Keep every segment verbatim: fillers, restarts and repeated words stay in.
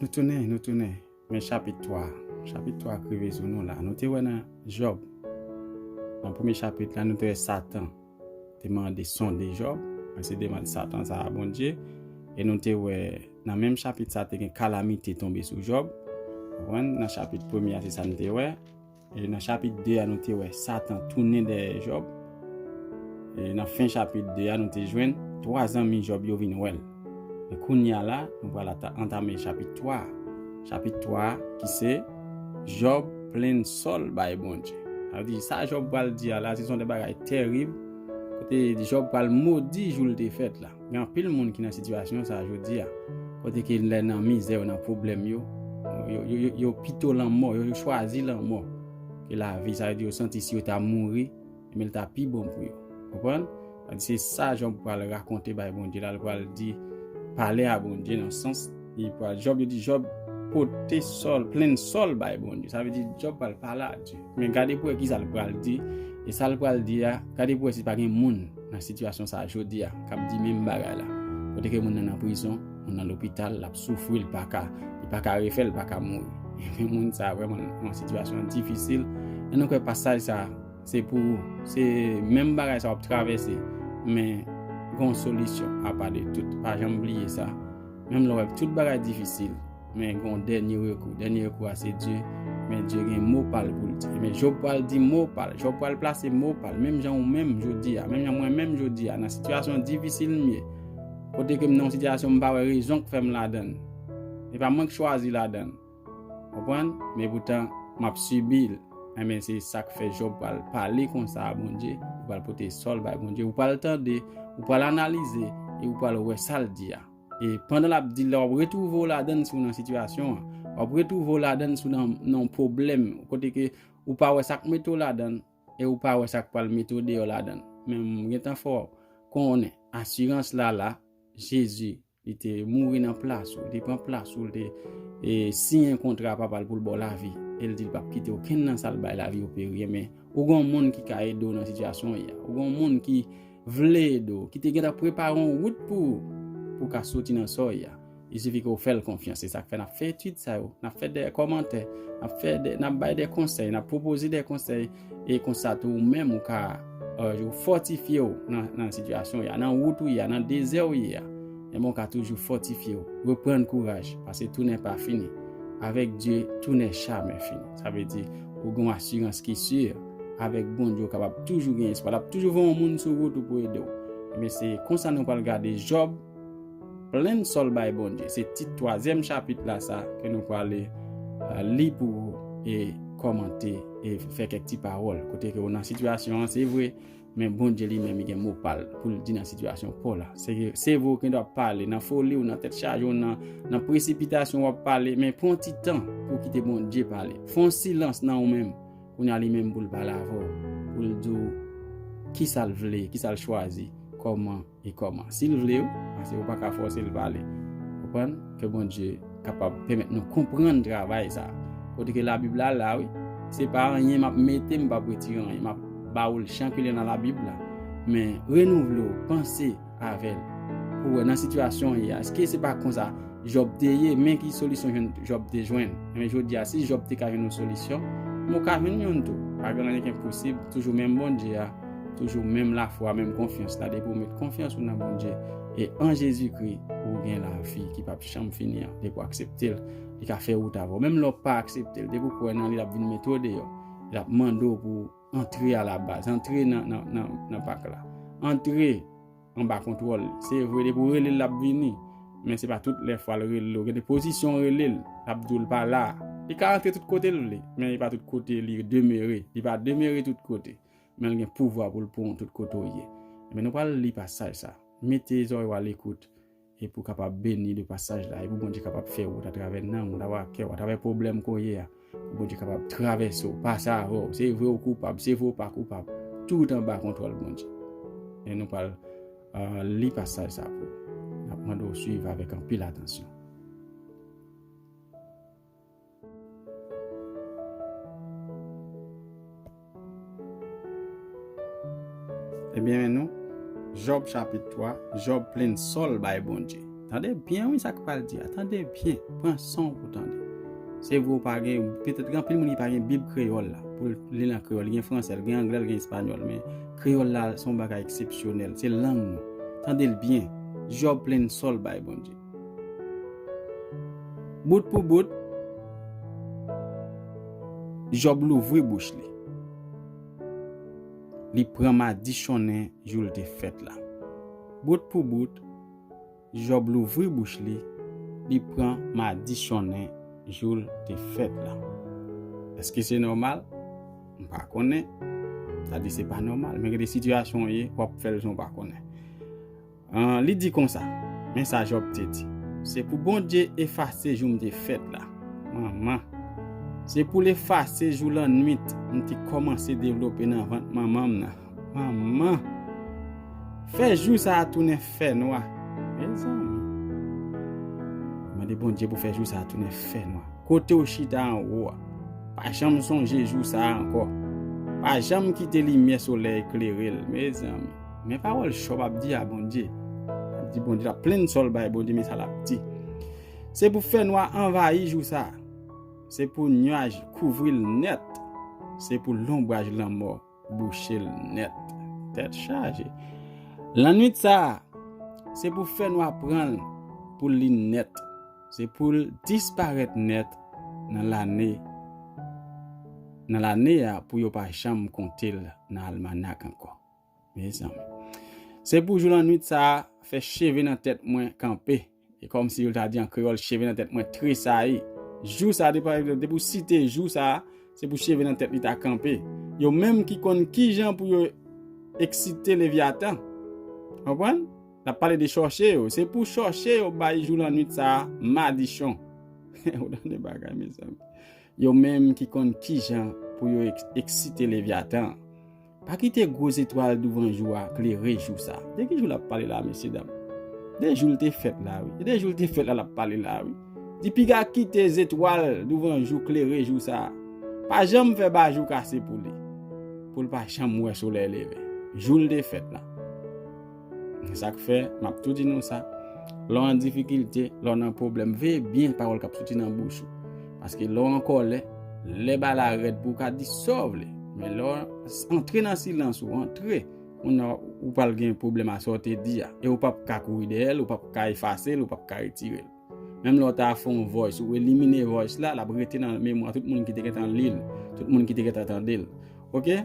Nou tounen, nou tounen. Men chapit twa. Chapit twa k rive sou nou la. Nou te wè nan Jòb. Nan premye chapit la, nou te wè Satan te mande sonde Jòb. Mwen se demann Satan sa a Bondye. E nou te wè nan menm chapit sa te gen kalamite tonbe sou Jòb. Konprann? Nan chapit premye a, se sa nou te wè. E nan chapit de a, nou te wè Satan tounen dèyè Jòb. E nan fen chapit de a, nou te jwenn twa zanmi Jòb yo vin wè l. Men kounye a la, nou pral ata- antame chapit twa a. Chapit twa a, ki se Jòb plenn sòl bay Bondye. Sa vle di, sa Jòb pral di a la, se son de bagay tèrib. Kote Jòb pral modi jou l te fèt la. Gen anpil moun ki nan sitiyasyon sa a jodi a. Kote ke lè nan mizè yo, nan pwoblèm yo, yo, yo, yo, yo pito lanmò, yo, yo chwazi lanmò ke lavi. Sa vle di yo santi si yo ta mouri, men l ta pi bon pou yo. Konprann? Sa vle di se sa Jòb pral rakonte bay Bondye la, l pral di, pale a Bondye nan sans, li pral, Jòb, yo di Jòb pote sòl, plenn sòl bay Bondye. Sa vle di Jòb pral pale a Dye. Men gade pou wè kisa l pral di, e sa l pral di a, gade pou wè si pa gen moun nan sitiyasyon sa a jodi a k ap di menm bagay la. Kote ke moun nan nan prizon, moun nan lopital, l ap soufri, l pa ka, li pa ka refè, l pa ka mouri. Ebyen, moun sa a vrèman nan yon sitiyasyon difisil. E nou kwè pasaj sa a, se pou ou. Se menm bagay sa w ap travèse, men gen yon solisyon apa de tout. Pa janm bliye sa. Menm lè w wè tout bagay difisil, men gen yon dènye rekou. Dènye rekou a se Dye. Men Dye gen mo pa l pou l di. Men Jòb pral di mo pa l. Jòb pral plase mo pa l. Menm jan ou menm jodi a, menm jan mwen menm jodi a, nan sitiyasyon difisil m ye. Kote ke m nan yon sitiyasyon m pa wè rezon k fè m ladan l. E pa mwen k chwazi ladan l. Konprann? Men poutan, m ap sibi l. Enben, se sa k fè Jòb pral pale konsa a Bondye. Ou pral pote sòl bay Bondye. Ou pral tande, ou pral analize, e ou pral wè sa l di a. E pandan l ap di l la, w ap retwouve w ladan l si w nan sitiyasyon an. W ap retwouve w ladan l si w nan, nan yon pwoblèm, kote ke ou pa wè sa k mete w ladan l, e ou pa wè sa k pral mete w deyò ladan l. Men m gentan fè w konnen asirans la la, Jezi, li te mouri nan plas ou, li te pran plas ou, li te, e, siyen kontra Papa l pou l ba w lavi. E l di l p ap kite okenn nan sa l bay lavi yo peri. Men, ou gen yon moun ki ka ede w nan sitiyasyon w ye a. Ou gen yon moun ki vle ede w, ki te gentan prepare yon wout pou ou, pou w ka soti nan sa w ye a. Il sifi ke w fè l konfyans. Se sa k fè n ap fè etid sa yo, n ap fè de kòmantè, n ap fè de, n ap bay de konsèy, n ap pwopoze de konsèy, e konsa tou ou menm ou ka, e, ou fòtifye w nan, nan sitiyasyon w ye a, nan wout ou ye a, nan dezè w ye a. Enben, ou ka toujou fòtifye w, reprann kouraj, paske tout n'est pas fini. Avec Dieu, tout n'est jamais fini. Sa vle di, ou gen yon asirans ki si, avèk Bondye, ou kapab toujou gen espwa. L ap toujou voye yon moun sou wout ou pou ede w. Enben, se konsa nou pral gade Jòb plenn sòl bay Bondye. Se tit twazyèm chapit la sa ke nou prale, e, li pou ou e kòmante e fè kèk ti pawòl. Kote ke ou nan sitiyasyon an, se vre, men Bondye li menm, li gen mo pa l pou l di nan sitiyasyon pa w la. Se, se vre ou gen dwa pale nan foli w, nan tèt chaje w, nan, nan presipitasyon w ap pale, men pran yon ti tan pou w kite Bondye pale. Fè yon silans nan ou menm. Kounye a li menm pou l pale avè w, pou l di w kisa l vle, kisa l chwazi, kòman e kòman. Si l vle w, paske ou pa ka fòse l pale. Konprann? Ke Bondye kapab pèmèt nou konprann travay sa. Kote ke Labib la la, wi. Se pa anyen m ap mete, m p ap retire anyen. M ap ba w l chankilye nan Labib la. Men renouvle w, panse avè l. Pou w wè nan sitiyasyon w ye a, èske se pa konsa Jòb te ye, men ki solisyon jwenn, Jòb te jwenn. Men jodi a, si Jòb te ka jwenn yon solisyon, men w ka jwenn youn tou. Pa gen anyen ki enposib, toujou menm Bondye a, toujou menm lafwa, menm konfyans la. Depi w met konfyans ou nan Bondye e an Jezikri, ou gen lavi ki p ap janm fini an. Depi w aksepte l, li ka fè wout avè w. Menm lè w pa aksepte l, depi w kwè nan li, l ap vin mete w deyò. L ap mande w pou w antre alabaz, antre nan, nan, nan, nan pak la. Antre anba kontwòl li. Se vre, depi w rele l, l ap vini. Men se pa tout lè fwa l rele w. Gen de pozisyon w rele l, l ap di w l pa la. Li ka antre tout kote l vle, men e pa tout kote li demere. Li pa demere tout kote, men l gen pouvwa pou l pran w tout kote w ye. Men nou pral li pasaj sa. Mete zòrèy w alekout e pou w kapab beni de pasaj la, e pou Bondye kapab fè wout atravè nanm ou, atravè kè w, atravè pwoblèm ke w ye a. Pou Bondye kapab travèse w, pase avè w. Se vre w koupab, se vre w pa koupab. Tout anba kontwòl Bondye. E nou pral, e, li pasaj sa pou ou. N ap mande w swiv avèk anpil atansyon. Ebyen, men nou, Jòb chapit twa, Jòb plenn sòl bay Bondye. Tande byen, wi, sa k pral di a. Tande byen. Pran san w pou tande. Se vre, w pa gen, petèt gen anpil moun ki pa gen Bib kreyòl la, pou l li l an kreyòl. Li gen fransè, li gen anglè, li gen espanyòl, men kreyòl la, se yon bagay eksepsyonèl. Se lang nou. Tande l byen. Jòb plenn sòl bay Bondye. Bout pou bout, Jòb louvri bouch li. Li pran madichonnen jou l te fèt la. Bout pou bout, Jòb louvri bouch li, li pran madichonnen jou l te fèt la. Èske se nòmal? M pa konnen. Sa di se pa nòmal. Men gen de sitiyasyon w ye, w ap fè l jan w pa konnen. An, li di konsa, men sa Jòb te di, se pou Bondye efase jou m te fèt la. Manman. Se pou l efase jou lannwit m te kòmanse devlope nan vant manman m nan. Manman. Fè jou sa a tounen fènwa. Mezanmi. Mande Bondye pou fè jou sa a tounen fènwa. Kote w chita anwo a, pa janm sonje jou sa a ankò. Pa janm kite limyè solèy klere l, mezanmi. Men pawòl Jòb ap di a Bondye. L ap di Bondye, l ap plenn sòl bay Bondye, men sa l ap di. Se pou fènwa anvayi jou sa a. Se pou nyaj kouvri l nèt. Se pou lonbraj lanmò bouche l nèt. Tèt chaje. Lannwit sa a, se pou fènwa pran l pou li nèt. Se pou l disparèt nèt nan lane, nan lane a, pou yo pa janm konte l nan almanak ankò. Mezanmi. Se pou jou lannwit sa a fè cheve nan tèt mwen kanpe. E kòmsi yo ta di an kreyòl, cheve nan tèt mwen tresayi. Jou sa a, depi, depi w site jou sa a, se pou cheve nan tèt li ta kanpe. Yo menm ki konn kijan pou yo eksite Levyatan. Konprann? N ap pale de chòche yo. Se pou chòche yo bay jou lannwit sa a madichon. Ou tande bagay, mezanmi. Yo menm ki konn kijan pou yo eks-, eksite Levyatan. Pa kite gwo zetwal douvan jou a klere jou sa. De ki jou l ap pale la, mesye dam? De jou l te fèt la, wi. De jou l te fèt la, l ap pale la, wi. Di piga kite zetwal douvan jou klere jou sa. Pa janm fè ba jou kase pou li. Pou l pa janm wè solèy leve. Jou l te fèt la. Se sa k fè, m ap tou di nou sa. Lè w an difikilte, lè w nan pwoblèm, veye byen pawòl k ap soti nan bouch ou. Paske lè w an kòlè, lè bagay la rèd pou w ka di sa w vle. Men lè w antre nan silans ou, antre, kounye a ou pral gen pwoblèm a sa w te di a. E ou p ap ka kouri dèyè l, ou p ap ka efase l, ou p ap ka retire l. Menm lè w ta fè yon voice, ou elimine voice la, l ap rete nan memwa tout moun ki te gentan li l, tout moun ki te gentan tande l. Oke?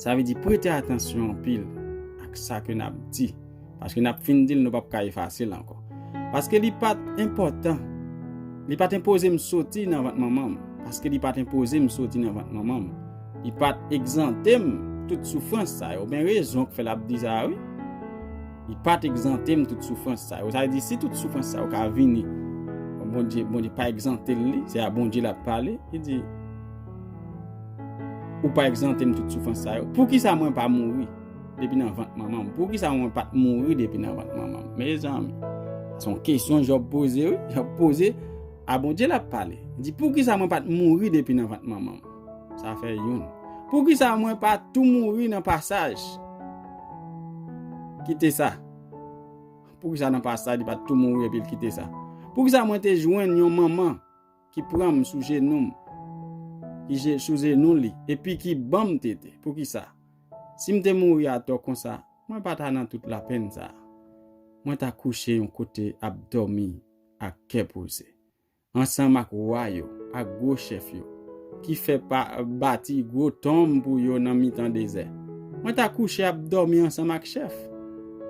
Sa vle di prete atansyon anpil ak sa ke n ap di. Paske n ap fin di l, nou p ap ka efase l ankò. Paske li pa t enpòtan. Li pa t enpoze m soti nan vant manman m. Paske li pa t enpoze m soti nan vant manman m. Li pa t egzante m tout soufrans sa yo. Gen rezon k fè l ap di sa, wi. Li pa t egzante m tout soufrans sa yo. Sa vle di, si tout soufrans sa yo ka vini, Bondye, Bondye pa egzante l li, se a Bondye l ap pale, li di, ou pa egzante m tout soufrans sa yo. Poukisa mwen pa mouri depi nan vant manman m? Poukisa mwen pa t mouri depi nan vant manman m? Mezanmi, se yon kesyon Jòb poze, wi. Jòb poze, a Bondye l ap pale. Li di, poukisa mwen pa t mouri depi nan vant manman m? Sa fè youn. Poukisa mwen pa tou mouri nan pasaj? Kite sa. Poukisa nan pasaj li pa t tou mouri epi l kite sa? Poukisa mwen te jwenn yon manman ki pran m sou jenou m, ki je-, sou jenou li, epi ki ban m tete? Poukisa? Si m te mouri atò konsa, mwen pa ta nan tout lapenn sa a. Mwen ta kouche yon kote ap dòmi ak kè poze, ansanm ak wa yo, ak gwo chèf yo, ki fè pa, bati gwo tonm pou yo nan mitan dezè. Mwen ta kouche ap dòmi ansanm ak chèf,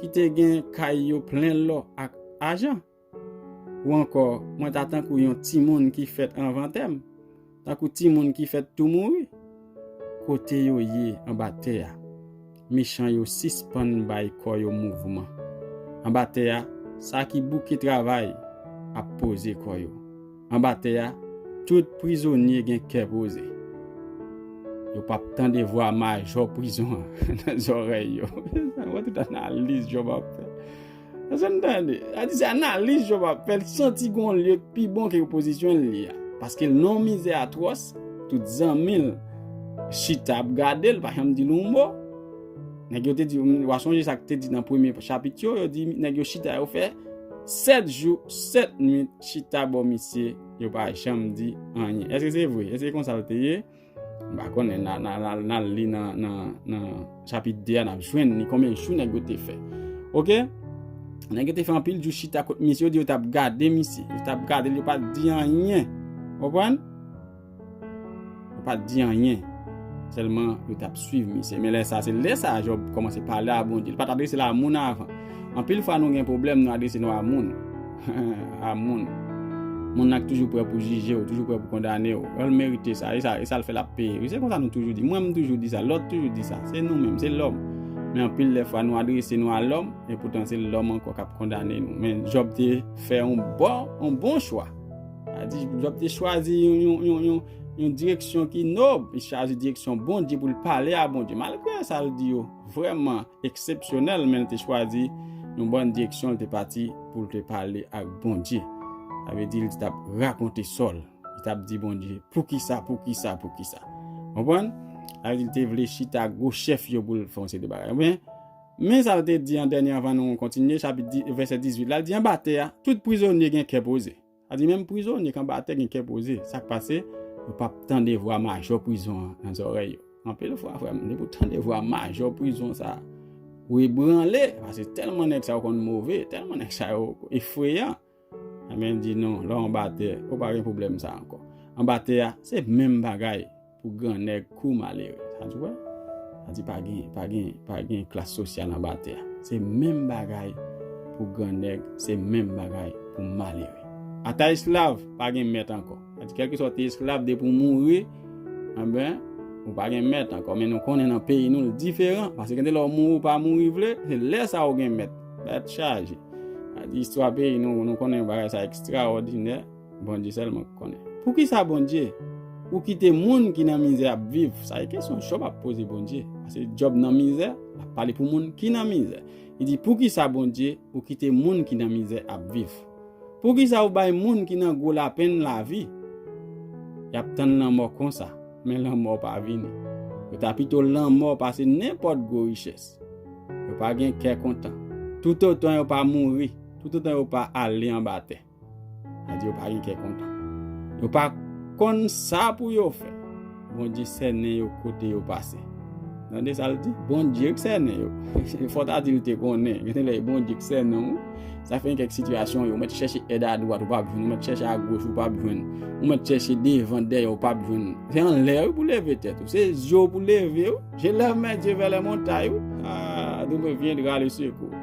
ki te gen kay yo plen lò ak ajan. Ou ankò, mwen ta tankou yon timoun ki fèt anvan tè m, tankou timoun ki fèt tou mouri. Kote yo ye anba tè a, mechan yo sispann bay kò yo mouvman. Anba tè a, sa ki bouke travay ap poze kò yo. Anba tè a, tout prizonye gen kè poze. Yo p ap tande vwa majò prizon an nan zòrèy yo. Wè tout analiz Jòb ap fè. Èske n tande? Sa di se analiz Jòb ap fè, l santi gon lye k pi bon ke pozisyon l li a. Paske l nan yon mizè atwòs, tout zanmi l chita ap gade l, pa janm di l yon mo. Nèg yo te di, w a sonje sa k te di nan premye chapit yo, yo di nèg yo chita, yo fè Sèt jou, sèt nwit, chita bò misye, yo pa janm di anyen. Èske se vre? Èske se konsa l te ye? M pa konnen, n a, n a, n a, n a li nan, nan, nan chapit de a, n ap jwenn li konbyen jou nèg yo te fè. Oke? Nèg yo te fè anpil jou chita kot misye, yo di yo t ap gade misye. Yo t ap gade l, yo pa t di anyen. Konprann? Yo pa t di anyen. Sèlman, yo t ap swiv misye. Men lè sa, se lè sa Jòb kòmanse pale a Bondye. Li pa t adrese l a moun avan. Anpil fwa, nou gen pwoblèm, nou adrese nou a moun. A moun. Moun nan k toujou prè pou jije w, toujou prè pou kondane w. L merite sa, e sa, e sa l fè l ap peye. Wi, se konsa nou toujou di. Mwen, m toujou di sa, lòt toujou di sa. Se nou menm, se lòm. Men anpil lè fwa, nou adrese nou a lòm, e poutan se lòm ankò k ap kondane nou. Men Jòb te fè yon bon, yon bon chwa. Sa di, Jòb te chwazi yon, yon, yon, yon, yon direksyon ki nòb. Li chwazi direksyon Bondye pou l pale a Bondye. Malgre sa l di yo vrèman eksepsyonèl, men l te chwazi yon bòn direksyon, l te pati pou l te pale ak Bondye. Sa vle di, li t ap rakonte sò l. Li t ap di Bondye, poukisa, poukisa, poukisa? Konprann? Sa vle di, li te vle chita ak gwo chèf yo pou l fè yon seri de bagay. Men, men sa l te di an dènye, anvan nou kontinye, chapit di, vèsè dizuit la, l di, anba tè a, tout prizonye gen kè poze. Sa di, menm prizonye k anba tè gen kè poze. Sa k pase? Yo p ap tande vwa majò prizon an nan zòrèy yo. Anpil fwa, frè m, depi w tande vwa majò prizon sa, ou ebranle, paske tèlman nèg sa yo konn move, tèlman nèg sa yo efreyan. Ebyen, di non, lè w anba tè, ou pa gen pwoblèm sa ankò. Anba tè a, se menm bagay pou grannèg kou malere. Sa di, wè? Sa di, pa gen, pa gen, pa gen klas sosyal anba tè a. Se menm bagay pou grannèg, se menm bagay pou malere. Ata esklav, pa gen mèt ankò. Sa di, kèlkeswa w te esklav, depi w mouri, enben, ou pa gen mèt ankò. Men nou konnen nan peyi nou, l diferan. Paske gen de lè w mouri, ou pa mouri vre, se lè sa a w gen mèt. Tèt chaje. Sa di, istwa peyi nou, nou konnen bagay sa ekstraòdinè. Bondye sèlman k konnen. Poukisa Bondye, ou kite moun ki nan mizè ap viv? Sa e kesyon Jòb ap poze Bondye. Paske Jòb nan mizè, l ap pale pou moun ki nan mizè. Li di, poukisa Bondye, ou kite moun ki nan mizè ap viv? Poukisa ou bay moun ki nan gwo lapenn lavi? Y ap tann lanmò konsa, men lanmò pa vini. Yo ta pito lanmò pase nenpòt gwo richès. Yo pa gen kè kontan. Toutotan yo pa mouri, toutotan yo pa ale anba tè. Sa di yo pa gen kè kontan. Yo pa konn sa pou yo fè. Bondye sènen yo kote yo pase. Tande sa l di? Bondye k sènen yo. Fò w ta di l te konnen. Gen de lè e Bondye k sènen w. Sa fè gen kèk sitiyasyon yo, ou mèt chèche èd adwat, ou p ap jwenn. Ou mèt chèche agoch, ou p ap jwenn. Ou mèt chèche devan, dèyè, ou p ap jwenn. Se anlè wi pou leve tèt ou. Se je w pou leve wi. Je lève mes yeux vers les montagnes wi. Ah, d'où me viendra le secours?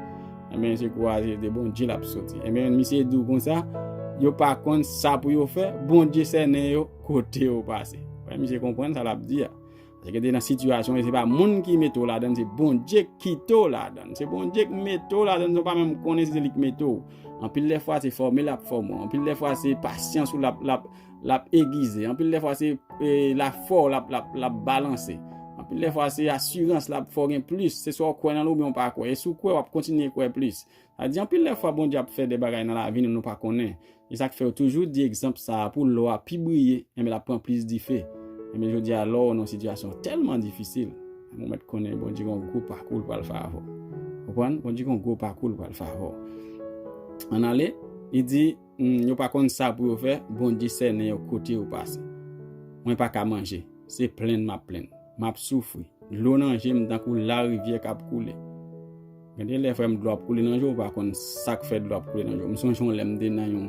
Enben, se kouraje de Bondye l ap soti. Enben, misye di w konsa, yo pa konn sa pou yo fè, Bondye sènen yo kote yo pase. Wè, misye konprann sa l ap di a. Paske te nan sitiyasyon, e se pa moun ki mete w ladan, se Bondye k kite w ladan. Se Bondye k mete w ladan, se w pa menm konnen si se li k mete w. Anpil lè fwa, se fòme l ap fòme w. Anpil lè fwa, se pasyans ou l ap, l ap, l ap egize. Anpil lè fwa, se, e, lafwa w l ap, l ap, l ap balanse. Anpil lè fwa, se asirans l ap fè w gen plis. Se swa w kwè nan l oubyen w pa kwè. E si w kwè, w ap kontinye kwè plis. Sa di, anpil lè fwa, Bondye ap fè de bagay nan lavi nou, nou pa konnen. E sa k fè yo toujou di egzanp sa a, pou lò a pi briye, enben, l ap pran plis dife. Enben, jodi a, lò w nan yon sitiyasyon tèlman difisil, ou mèt konnen Bondye gen yon gwo pakou l pral fè avè w. Konprann? Bondye gen yon gwo pakou l pral fè avè w. Ann ale, li di, hmm, yo pa konn sa pou yo fè, Bondye sènen yo kote yo pase. Mwen pa ka manje, se plenn m ap plenn. M ap soufri. Dlo nan je m tankou larivyè k ap koule. Gen de lè, frè m, dlo ap koule nan je w, ou pa konn sa k fè dlo ap koule nan je w. M sonje yon lè m te nan yon,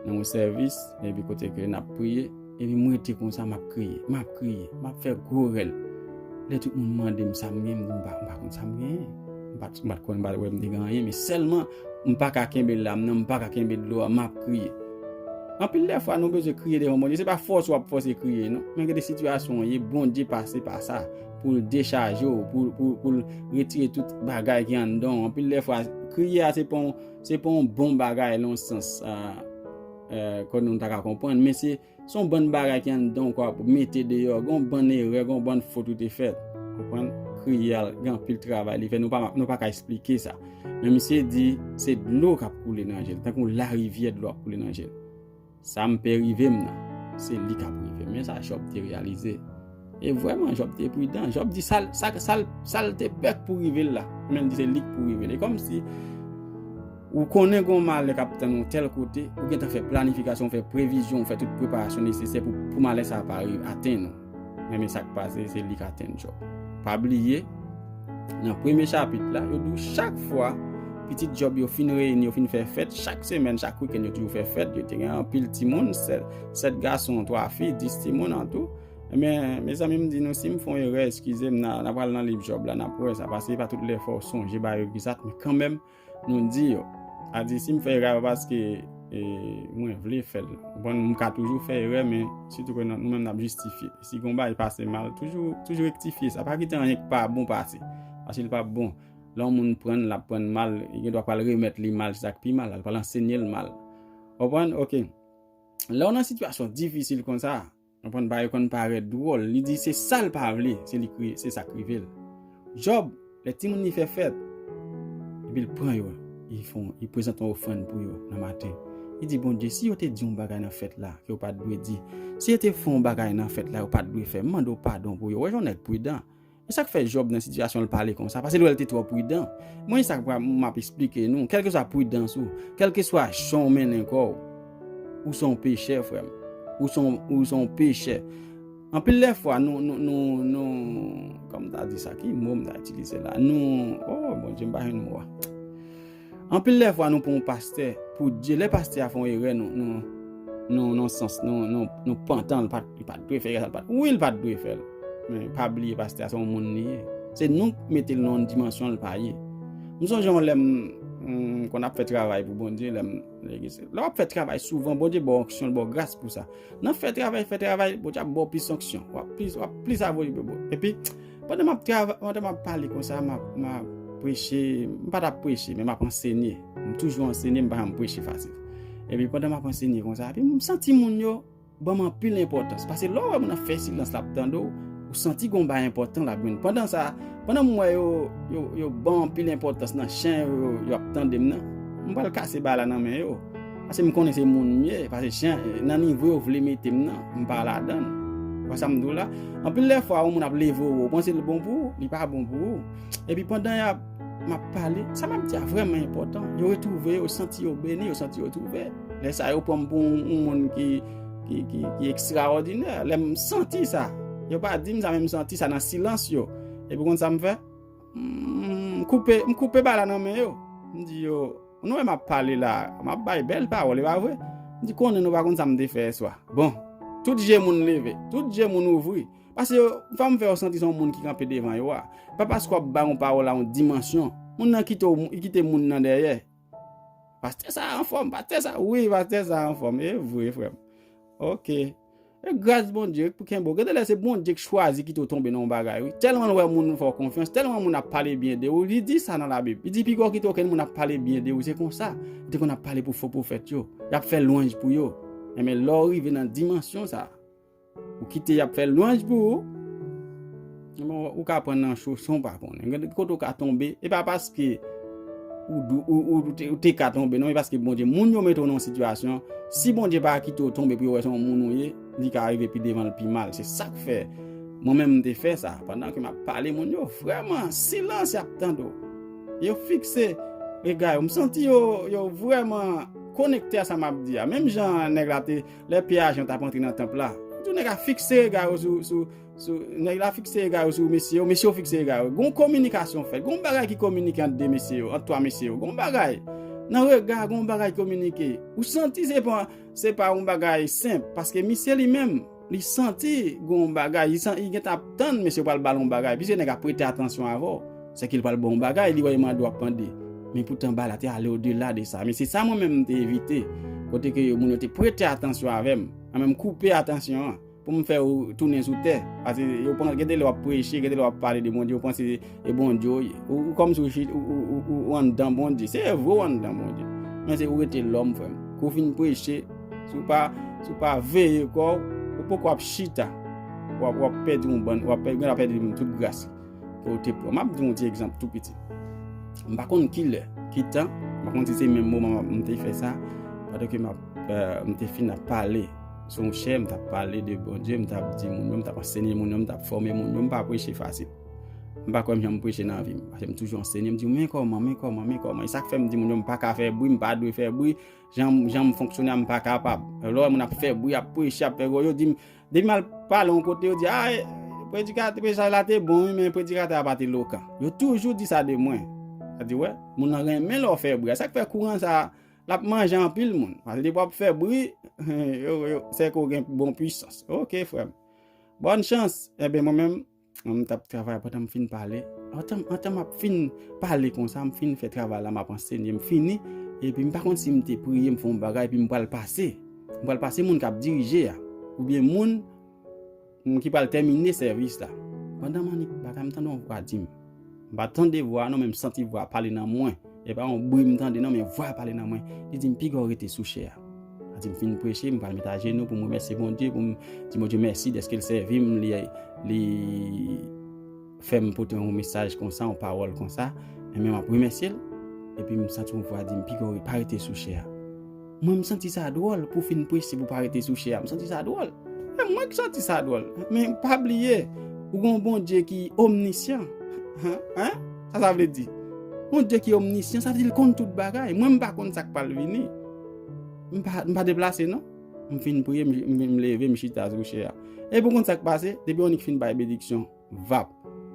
nan yon sèvis, epi kote ke n ap priye, epi m rete konsa, m ap kriye, m ap kriye, m ap fè gwo rèl. Lè tout moun mande m sa m gen, m di, m pa, m pa konn sa m genyen. M pa t, m pa t konn, m pa t wè m te gen anyen, men sèlman, m pa ka kenbe lam nan, m pa ka kenbe dlo a, m ap kriye. Anpil lè fwa, nou bezwen kriye devan Bondye. Se pa fòse w ap fòse kriye, non. Men gen de sitiyasyon w ye, Bondye pase pa sa pou l dechaje w, pou, pou, pou l retire tout bagay ki anndan w. Anpil lè fwa, kriye a se pa yon, se pa yon bon bagay nan yon sans, ah, eh, ke nou ta ka konprann, men se, se yon bann bagay ki anndan w k ap mete deyò, gen yon bann erè, gen yon bann fot ou te fè. Konprann? Kriye a, gen anpil travay li fè, nou pa, nou pa ka esplike sa. Men misye di, se dlo k ap koule nan je l, tankou larivyè dlo ap koule nan je l. Sa m pè rive m nan, se li k ap rive m. Men sa Jòb te reyalize. E vrèman, Jòb te pridan. Jòb di sa l, sa, sa l, sa l te pè k pou rive l la. Men l di se li k pou rive l. E kòmsi, Ou konnen gen yon malè k ap tann ou tèl kote, ou gentan fè planifikasyon, ou fè previzyon, ou fè tout preparasyon nesesè pou, pou malè sa a pa rive atenn ou. Men, men sa k pase, se li k atenn Jòb. Pa bliye, nan premye chapit la, yo di w chak fwa pitit Jòb yo fin reyini, yo fin fè fèt, chak semèn, chak wikenn, yo toujou fè fèt, yo te gen anpil timoun, sèt, sèt gason, twa fi, dis timoun an tou. Ebyen, mezanmi, m di nou, si m fè yon erè, eskize m, n a, n a pral nan liv Jòb la, n ap wè sa, paske se pa tout lè fò w sonje bagay egzat, men kanmenm, nou di yo. A di, si m fè erè, a pa paske e, mwen vle fè l. Bon, m ka toujou fè erè, men sitou ke nou, nou menm n ap jistifye. Si gon bagay pase mal, toujou, toujou rektifye sa. Pa kite anyen k pa bon pase. Paske l p ap bon. Lè yon moun pran l, l ap pran l mal, li gen dwa pral remèt li mal, se sa k pi mal, l pral ansenye l mal. Konprann? Oke. Lè w nan sitiyasyon difisil konsa, konprann, bagay yo konn parèt dwòl. Li di se sa l pa vle, se li k ri-, se sa k rive l. Jòb, lè timoun li fè fèt, epi l pran yo, li fè yon, li prezante yon ofrann pou yo nan maten. Li di, Bondye, si yo te di yon bagay nan fèt la, ke yo pa t dwe di, si yo te fè yon bagay nan fèt la, yo pa t dwe fè, m mande w padon pou yo. Wè, jan yon nèg pridan. E sa k fè Jòb nan sitiyasyon l pale konsa, paske l wè l te twò pridan. Mwen, sa k m ap esplike nou, kèlkeswa pridans ou, kèlkeswa jan w mennen kò w, ou se yon pechè, frè m. Ou se yon, ou se yon pechè. Anpil lè fwa, nou, nou, nou, nou, kòman m ta di sa? Ki mo m ta itilize la? Nou, oh, Bondye, m pa jwenn mo a. Anpil lè fwa, nou pran yon pastè pou Dye. Lè pastè a fè yon erè, nou, nou, nou, nan sans, nou, nou, nou pantan, li pa, li pa t dwe fè erè sa, li pa t, wi, li pa t dwe fè l. Men, pa bliye, pastè a se yon moun li ye. Se nou k mete l nan yon dimansyon l pa ye. M sonje yon lè m, m konn ap fè travay pou Bondye, lè m, lè w ap fè travay souvan, Bondye ba w onksyon, l ba w gras pou sa. Nan fè travay, fè travay, Bondye ap ba w plis onksyon. W ap plis, w ap plis avolibe. Epi, pandan m ap trava-, pandan m ap pale konsa, m ap, m ap preche, m pa t ap preche, men m ap ansenye. M toujou ansenye, m pa janm preche fasil. Epi, pandan m ap ansenye konsa, epi m santi moun yo ban m anpil enpòtans. Paske lè w wè moun nan fè silans, l ap tande w, ou santi gon bagay enpòtan l ap jwenn. Pandan sa, pandan m wè yo, yo, yo ban m anpil enpòtans nan jan yo, yo ap tande m nan, m pral kase bagay la nan men yo. Paske m konnen se moun m ye, paske jan, nan nivo yo vle mete m nan, m pa ladan l. Ou wè sa m di w la? Anpil lè fwa, yon moun ap leve w, ou panse l bon pou ou, li pa bon pou ou. Epi pandan y ap, m ap pale, sa m ap di a vrèman enpòtan. Yo retwouve, yo santi yo beni, yo santi yo twouve. Lè sa, yo pran m pou yon, yon moun ki, ki, ki, ki ekstraòdinè. Lè m santi sa, yo pa di m sa, men m santi sa nan silans yo. Epi konn sa m fè? M koupe, m koupe bagay la nan men yo. M di yo, nou wè m ap pale la, m ap bay bèl pawòl, e pa vre? M di, konnen nou pa konn sa m te fè yèswa. Bon, tout je moun leve, tout je moun ouvri. Paske yo, fò m fè yo santi se yon moun ki kanpe devan yo a. Pa paske w ap bay yon pawòl a yon dimansyon, moun nan kite w, li kite moun nan dèyè. Pastè sa a anfòm, pastè sa, wi, pastè sa a anfòm. E vre, frè m. Oke. E gras Bondye pou kenbe w. Gen de lè se Bondye k chwazi kite w tonbe nan yon bagay, wi. Tèlman l wè moun fè w konfyans, tèlman moun ap pale byen de ou, li di sa nan Labib. Li di, piga w kite okenn moun ap pale byen de ou, se konsa. Li te konn ap pale pou fo pwofèt yo. Y ap fè lwanj pou yo. Enben, lè w rive nan dimansyon sa a, ou kite y ap fè lwanj pou ou, men ou ka pran nan cho san w pa konnen. Gen kote w ka tonbe, e pa paske ou, ou, ou, ou te, ou te ka tonbe, non, e paske Bondye, moun yo mete w nan yon sitiyasyon, si Bondye pa kite w tonbe pou yo wè se yon moun ou ye, li ka rive pi devan l pi mal. Se sa k fè, mwen menm m te fè sa. Pandan ke m ap pale, moun yo vrèman, silans y ap tande w. Yo fikse rega yo. M santi yo, yo vrèman konekte a sa m ap di a. Menm jan nèg la te, lè Pyè a Jan t ap antre nan tanp la, tou nèg la fikse rega yo sou, sou, sou, nèg la fikse rega yo sou mesye yo, mesye yo fikse rega yo. Gon kominikasyon fèt, gon bagay ki kominike ant de mesye yo, ant twa mesye yo, gon bagay. Nan rega, gon bagay kominike. Ou santi se pa, se pa yon bagay senp, paske misye li menm, li santi gon bagay, li san-, li gentan ap tann mesye yo pral ba l yon bagay, piske nèg la prete atansyon avè w. Sèke l pral ba w yon bagay, li wè e mande w ap mande. Men poutan bagay la te ale odela de sa. Men se sa mwen menm m te evite. Kote ke moun yo te prete atansyon avè m, an menm koupe atansyon an, pou m fè yo tounen sou tè. Paske yo pran, gen de lè w ap preche, gen de lè w ap pale de Bondye, yo panse e Bondye w ye. Ou, ou kòmsi ou, ou, ou, ou, ou anndan Bondye. Se vre w anndan Bondye. Men se ou rete lòm, frè m. Kou w fin preche, si w pa, si w pa veye kò w, ou poko ap chita. W ap, w ap pèdi yon bann, w ap pèdi, w ap pèdi tout gras ke w te pran. M ap di yon ti egzanp tou piti. M pa konn ki lè, ki tan, m pa konn si se menm moman m te fè sa, pandan ke m ap, euh, m te fin ap pale sou yon chè, m t ap pale de Bondye, m t ap di moun yo, m t ap ansenye moun yo, m t ap fòme moun yo, m pa preche fasil. M pa kwè m janm preche nan vi m. Paske m toujou ansenye, m di, men kòman, men kòman, men kòman. E sa k fè m di moun yo, m pa ka fè bri, m pa dwe fè bri. Jan, jan m fonksyone a, m pa kapab. Lè w wè moun ap fè bri, ap preche, ap fè gwo, yo di m, depi m al pale yon kote, yo di, a, predikatè, mesaj la te bon, wi, men predikatè a pa te elokan. Yo toujou di sa de mwen. Sa di, wè, moun nan renmen lè w fè bri. Sa k fè kouran sa, l ap manje anpil moun. Paske depi w ap fè bri, yo, yo, sèke w gen bon pwisans. Oke, frè m. Bòn chans. Enben, mwen menm, m t ap travay, pandan m fin pale. Antan, antan m ap fin pale konsa, m fin fè travay la, m ap ansenye, m fini. Epi m pa konn si m te priye, m fè yon bagay, epi m pral pase. M pral pase moun k ap dirije a. Oubyen moun, moun ki pral tèmine sèvis la. Pandan m annik bagay, m tande yon vwa di m. M pa tande vwa a non, men m santi vwa a pale nan mwen. E pa yon bri m tande non, men vwa a pale nan mwen. Li di m, "Piga w rete sou chè a." Sa di m fin preche, m pral met ajenou pou m remèsye Bondye, pou m di Bondye mèsi dèske l sèvi m, li, li fè m pote yon mesaj konsa, yon pawòl konsa. Enben, m ap remèsye l. Epi m santi yon vwa di m, "Piga w pa rete sou chè a." Mwen, m santi sa dwòl pou fin preche, pou pa rete sou chè a. M santi sa dwòl. E mwen ki santi sa dwòl. Men pa bliye, ou gen yon Bondye ki omnisyan. Hein? Hein? Sa sa vle di? Bondye ki omnisyan, sa vle di l konn tout bagay. Mwen, m pa konn sa k pral vini. M pa, m pa deplase, non. M fin priye, m, m, m leve, m chita sou chè a. Epi w konn sa k pase? Depi w annik fin bay benediksyon, vap.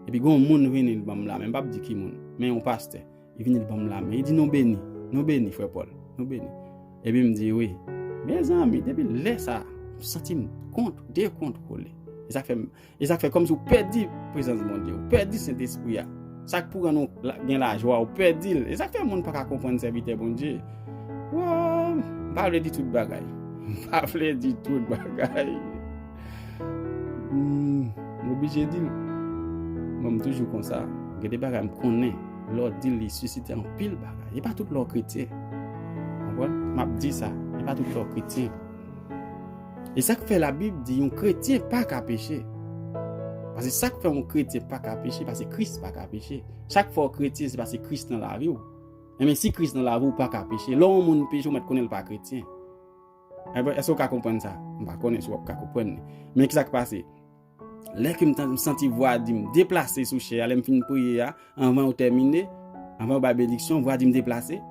Epi gen yon moun vini, l ban m lamen. M p ap di ki moun, men yon pastè. Li vini, li ban m lamen. Li di, "Nou beni, nou beni, frè Pòl, nou beni." Epi m di, "Wi." Mezanmi, depi lè sa a, m santi m kont, dekontwole. E sa k fè m, e sa k fè kòmsi w pèdi prezans Bondye, w pèdi Sentespri a. Sa k pou rann ou la, gen lajwa, w pèdi l. E sa k fè moun pa ka konprann sèvitè Bondye. Wow, m pa vle di tout bagay. M pa vle di tout bagay. Hmm, m oblije di l. Mwen, m toujou konsa. Gen de bagay m konnen, lè w di l, li sisite anpil bagay. E pa tout lè w kretyen. Konprann? M ap di sa. E pa tout lè w kretyen. E sa k fè Labib di yon kretyen pa ka peche. Paske sa k fè yon kretyen pa ka peche, paske Kris pa ka peche. Chak fwa w kretyen, se paske Kris nan lavi w. Enben, si Kris nan lavi w, ou pa ka peche. Lè yon moun peche, ou mèt konnen l pa kretyen. Enben, èske w ka konprann sa? M pa konnen si w ap ka konprann li. Men ki sa k pase? Lè ke m tan-, m santi vwa a di m deplase sou chè a, lè m fin priye a, anvan yo tèmine, anvan yo bay benediksyon, vwa a di m deplase.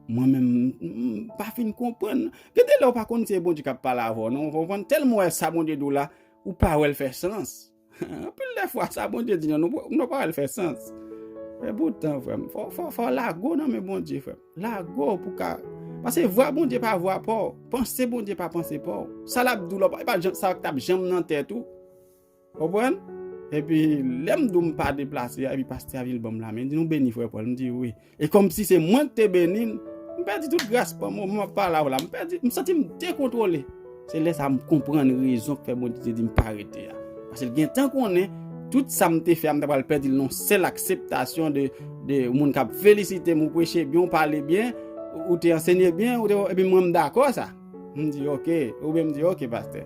Mwen menm, m, m pa fin konprann. Gen de lè w pa konn si se Bondye k ap pale avè w, non, w konprann? Tèlman w wè sa Bondye di w la, ou pa wè l fè sans. Anpil de fwa, sa Bondye di nou, nou, nou pa wè l fè sans. Epoutan, frè m, fò, fò, fò w lage w nan men Bondye, frè m. Lage w pou ka. Paske vwa Bondye pa vwa pa w. Panse Bondye pa panse pa w. Sa l ap di w la, e pa jan-, sa k t ap janm nan tèt ou. Konprann? Epi, lè m di w m pa deplase a, epi pastè a vin l ban m lamen, li di, "Nou beni, frè Pòl." M di, "Wi." E kòmsi se mwen ki te beni l, m pèdi tout gras pa m, mwen m ap pale avè w la, m pèdi, m santi m dekontwole. Se lè sa a m konprann rezon k fè Bondye te di m pa rete a. Paske l gentan konnen tout sa m te fè a, m ta pral pèdi l nan sèl akseptasyon de, de moun k ap felisite m, ou preche byen, ou pale byen, ou te ansenye byen, ou te, epi mwen m dakò sa. M di, "Oke." Oubyen m di, "Oke, pastè."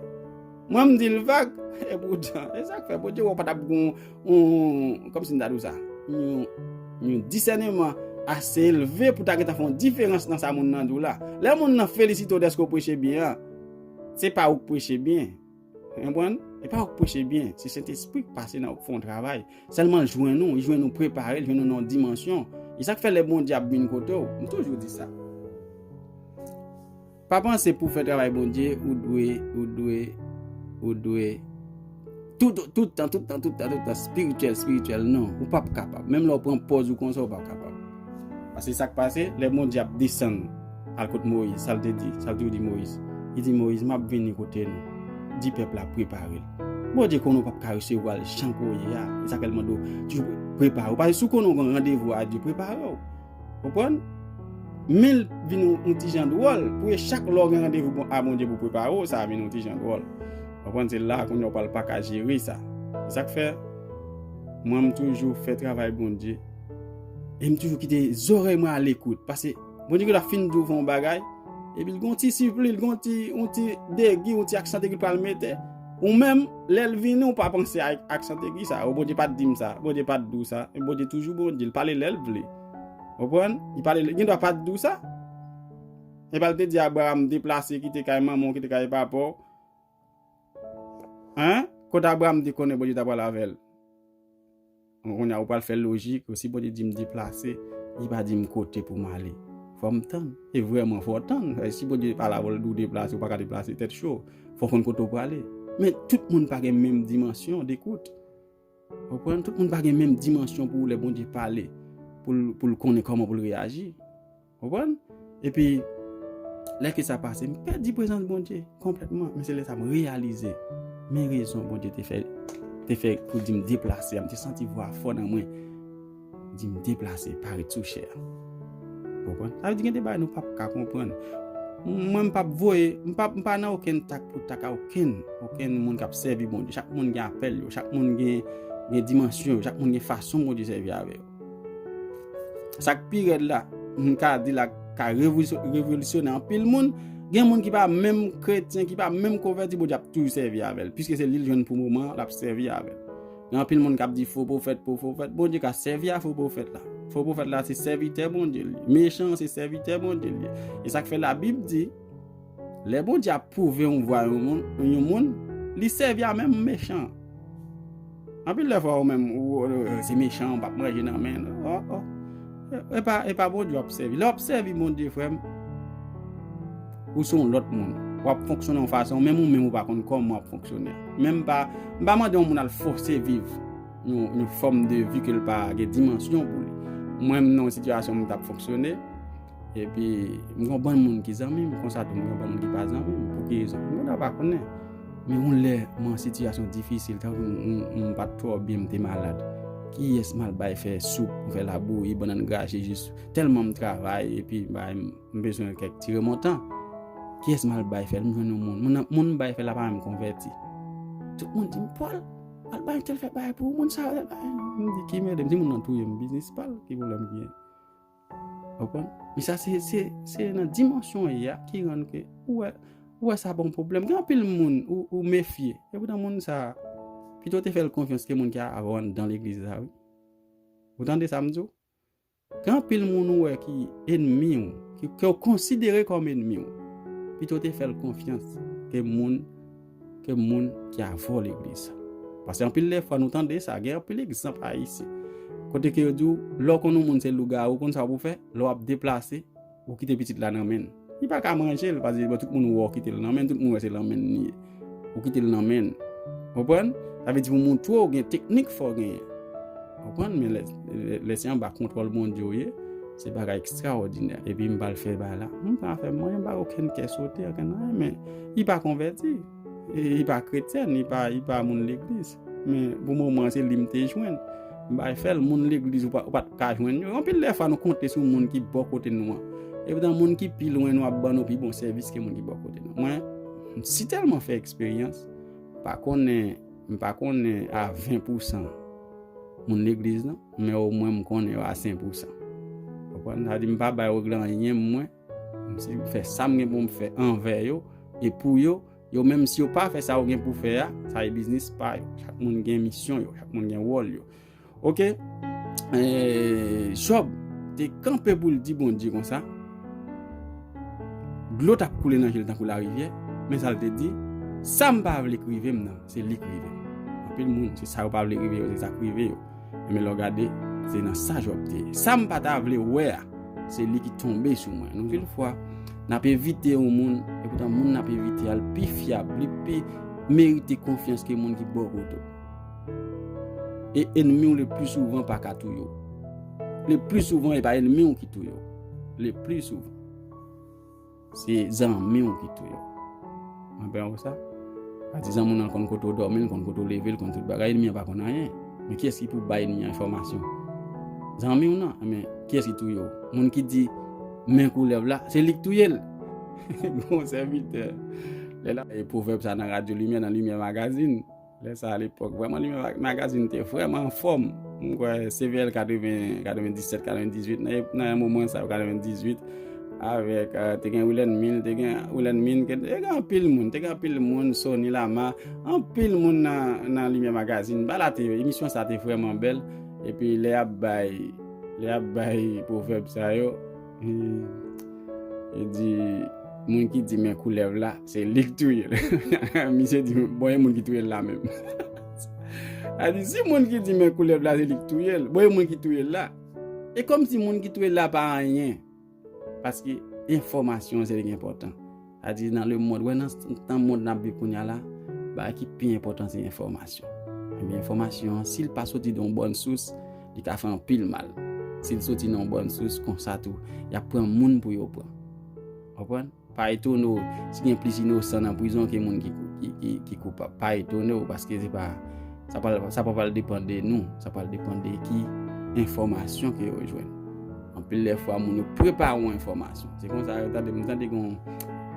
Mwen, m di l vag. Epoutan, e sa k fè Bondye wè w pa t ap gen yon, yon, kòmsi m ta di w sa, yon, yon disèneman ase elve pou ta gentan fè yon diferans nan sa moun nan di w la. Lè moun nan felisite w dèske w preche byen an, se pa ou k preche byen. Ou konprann? E pa ou k preche byen, se Sentespri k pase nan ou k fè yon travay. Sèlman l jwenn ou, li jwenn ou prepare, l jwenn ou nan yon dimansyon. E sa k fè lè Bondye ap vin kote w, m toujou di sa. Pa panse pou fè travay Bondye, ou dwe, ou dwe, ou dwe tout, tout tan, tout tan, tout tan, tout tan, espirityèl, espirityèl, non, ou p ap kapab. Menm lè w pran pòz ou konsa, ou p ap kapab. Paske sa k pase, lè Bondye ap desann al kot Moyiz, sa l te di, sa l te di Moyiz. Li di, "Moyiz, m ap vini kote nou. Di pèp la prepare l." Bondye konnen w p ap ka resevwa l jan ke w ye a. E sa k fè l mande w toujou pre-, prepare w. Paske si w konnen w gen randevou a Dye, prepare w. Konprann? Men l vin yon, yon ti jan dwòl. Pou e chak lè w gen randevou bon, a Bondye pou prepare w, sa vin yon ti jan dwòl. Konprann? Se la kounye a w pral pa ka jere sa. Se sa k fè, mwen, m toujou fè travay Bondye. E m toujou kite zòrèy mwen alekout. Paske Bondye gen dwa fin di w fè yon bagay, epi l gen yon ti sipli, l gen yon ti, yon ti degi, yon ti aksan egi l pral mete. Ou menm, lè l vini, ou pa panse a aksan egi sa. O, Bondye pa t di m sa, Bondye pa t di w sa. E Bondye toujou Bondye, l pale lè l vle. Konprann? Li pale, li gen dwa pa t di w sa. E pa l te di Abraram deplase, kite kay manman w, kite kay papa w. Hein? Kote Abraram te konnen Bondye ta pral avè l? Kounye a ou pral fè lojik, si Bondye di m deplase, li pa di m kote pou m ale. Fò m tann. E vrèman, fò w tann. Si Bondye pa la pou l di w deplase, ou pa ka deplase tèt cho. Fò w konn kote w prale. Men tout moun pa gen menm dimansyon dekout. Konprann? Tout moun pa gen menm dimansyon pou lè Bondye pale, pou l, pou l konnen kòman pou l reyaji. Konprann? Epi, lè ke sa pase, m pèdi prezans Bondye konplètman. Men se lè sa m reyalize, men rezon Bondye te fè, te fè pou di m deplase a. M te santi vwa fò nan mwen. Di m deplase, pa ret sou chè a. Konprann? Sa vle di gen de bagay nou p ap ka konprann. Mwen, m p ap voye, m p ap, m pa nan okenn tak pou tak a okenn, okenn moun k ap sèvi Bondye. Chak moun gen apèl yo, chak moun gen, gen dimansyon yo, chak moun gen fason Bondye sèvi avè yo. Sa k pi rèd la, m ka di la, ka revolisyon-, revolisyonnen anpil moun. Gen moun ki pa menm kretyen, ki pa menm konvèti, Bondye ap toujou sèvi avè l. Piske se li l jwenn pou moman an, l ap sèvi avè l. Gen anpil moun k ap di fo pwofèt, fo pwofèt. Bondye ka sèvi a fo pwofèt la. Fo pwofèt la se sèvitè Bondye l ye. Mechan an se sèvitè Bondye l ye. E sa k fè Labib di, lè Bondye ap pwouve yon vwa yon moun, yon moun, li sèvi a menm mechan an. Anpil lè fwa ou menm, ou, ou, ou, se mechan, ou p ap manje nan men l. Oh, oh. E, e pa, e pa Bondye w ap sèvi. Lè w ap sèvi Bondye, frè m, ou se yon lòt moun. W ap fonksyone yon fason, menm ou menm ou pa konn kòman w ap fonksyone. Men m pa, m pa mande yon moun al fòse viv yon, yon fòm de vi ke l pa gen dimansyon pou li. Mwen, m nan yon sitiyasyon m t ap fonksyone, epi m gen yon bann moun ki zanmi m, konsa tou m gen yon bann moun ki pa zanmi m. Pou ki rezon? M gentan pa konnen. Men yon lè, mwen an sitiyasyon difisil, tankou m, m, m pa t twò byen, m te malad. Kiyès m al bay fè soup, fè labouyi, bannann graje, jis tèlman m travay, epi bay m M bezwen kèk ti remontan. Kiyès m al bay fè l? M jwenn yon moun. Moun, moun m bay fè l la pa menm konvèti. Tout moun di m, Pòl, al bay tèl fè bagay pou ou, moun sa yo, tèl bagay. M di, ki mède m, si moun nan touye m, biznis pa l, ki pwoblèm ki gen? Ou konprann? Men sa se, se, se nan dimansyon w ye a ki rann ke ou wè, ou wè sa pa yon pwoblèm. Gen anpil moun ou, ou mefye. Epoutan moun sa, pito w te fè l konfyans ke moun ki avè w anndan legliz la, wi. Ou tande sa m di w? Gen anpil moun ou wè ki ènmi w, ki, ke w konsidere kòm ènmi w, pito w te fè l konfyans ke moun, ke moun ki avè w legliz. Paske anpil lè fwa nou tande sa, gen anpil egzanp ayisyen. Kote ke yo di w, lè w konn yon moun se lougawou, ou konn sa w pou fè, lè w ap deplase, ou kite pitit la nan men l. Li pa ka manje l, paske bon, tout moun wè w kite l nan men l, tout moun wè se nan men l li ye. Ou kite l nan men l. Konprann? Sa vle di pou montre w gen teknik fò w genyen. Konprann? Men lè, lè, lè se anba kontwòl Bondye w ye, se bagay ekstraòdinè. Epi m pral fè bagay la. M pral fè mwen, m pa okenn kè sote, okenn anyen, men li pa konvèti. E li pa kretyèn, li pa, li pa moun legliz. Men pou moman, se li m te jwenn. M bay fè l, moun legliz ou pa, ou pa t ka jwenn yo. Anpil lè fwa nou konte sou moun ki bò kote nou an. Epoutan moun ki pi lwen nou ap ban nou pi bon sèvis ke moun ki bò kote nou. Mwen, m si tèlman fè eksperyans, m pa konnen, m pa konnen a ven pousan moun legliz nan, men omwen m konnen yo a sen pousan. Konprann? Sa di m pa bay regle anyen mwen, m si fè sa m gen pou m fè anvè yo, e pou yo, yo menm si yo pa fè sa yo gen pou fè a, sa e biznis pa yo. Chak moun gen misyon yo, chak moun gen wòl yo. Oke? Eh, Jòb te kanpe pou l di Bondye konsa. Dlo t ap koule nan je l tankou larivyè, men sa l te di, sa m pa vle k rive m nan, se li k rive m. Anpil moun, se sa yo pa vle rive yo, se sa k rive yo. Men lè w gade, se nan sa Jòb te ye. Sa m pa ta vle wè a, se li ki tonbe sou mwen. Anpil fwa, n ap evite yon moun, epoutan moun n ap evite a, l pi fyab, li pi merite konfyans ke moun ki bò kote w. E ènmi w le pli souvan pa ka touye w. Le pli souvan, e pa ènmi w ki touye w. Le pli souvan. Se zanmi w ki touye w. Anben ou sa? Patizan moun nan konn kote w dòmi, l konn kote w leve, l konn tout bagay, ènmi an pa konn anyen. Men kiyès ki pou bay ènmi an enfòmasyon? Zanmi w nan, men kiyès ki touye w? Moun ki di, men koulèv la, se li k touye l. Bon sèvitè. Lè la, e pwovèb sa nan Radyo Limyè, nan Limyè Magazin. Lè sa a lepòk, vrèman, Limyè Magazin te vrèman anfòm. M kwè C V L katreven, katrevendisèt, katrevendizuit, nan, nan moman sa yo, katrevendizuit, avèk, eh, te gen Wilèn Mil, te gen Wilèn Min, te gen anpil moun, te gen anpil moun, Sony Lama, anpil moun nan, nan Limyè Magazin. Bagay la te, emisyon sa te vrèman bèl. Epi lè y ap bay, lè y ap bay pwovèb sa yo, e di, moun ki di men koulèv la, se li k touye l. Misye di, bon, e moun ki touye l la menm. Sa di, si moun ki di men koulèv la, se li ki touye l, bon, e moun ki touye l la. E kòmsi moun ki touye l la pa anyen. Paske enfòmasyon se li ki enpòtan. Sa di nan le mond, wè nan, nan mond n ap viv kounye a la, bagay ki pi enpòtan se enfòmasyon. Ebyen, enfòmasyon an, si l pa soti de yon bòn sous, li ka fè anpil mal. Si l soti nan yon bòn sous, konsa tou, y ap pran moun pou yo pran. Konprann? Pa etone w si gen plis inosan nan prizon ke moun ki, ki, ki, ki koupab. Pa etone w, paske se pa, sa pral, sa pa pral depann de nou, sa pral depann de ki enfòmasyon ke yo jwenn. Anpil lè fwa, moun yo prepare yon enfòmasyon. Se konsa, yo tande, m tande gon,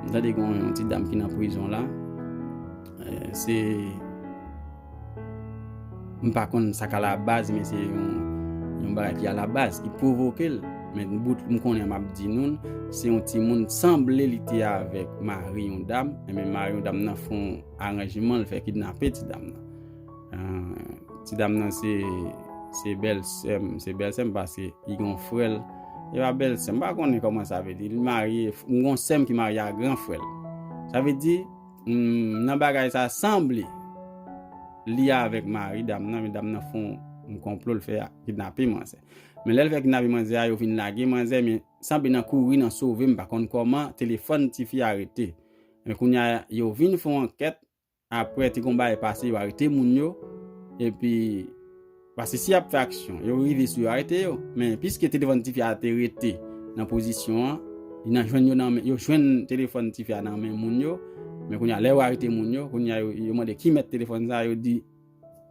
m tande gon yon ti dam ki nan prizon la. Eh, se, m pa konn sa k alabaz, men se yon, yon bagay ki alabaz, ki pwovoke l. Men bout, m konnen m ap di nou l, se yon timoun sanble li te avèk mari yon dam, men mari yon dam nan fè yon aranjman, l fè kidnape ti dam nan. Ah, ti dam nan se, se bèlsè m, se bèlsè m paske li gen yon frè l. E pa bèlsè m, m pa konnen kòman sa vle di. Li marye, m gen yon sè m ki marye a gran frè l. Sa vle di, mm, nan bagay sa sanble li avèk mari dam nan, men dam nan fè yon konplo, l fè kidnape manzè. Men lè l fè kidnape manzè a, yo vin lage manzè, men sanble nan kouri, nan sove, m pa konn kòman, telefòn tifi a rete. Men kounye a, yo vin fè yon ankèt, apre te gon bagay pase, yo arete moun yo, epi, paske si y ap fè aksyon, yo rive sou yo, arete yo. Men piske telefòn tifi a te rete nan pozisyon an, li nan jwenn yo nan men, yo jwenn telefòn tifi a nan men moun yo, men kounye a, lè yo arete moun yo, kounye a, yo, yo mande ki mèt telefòn sa, yo di,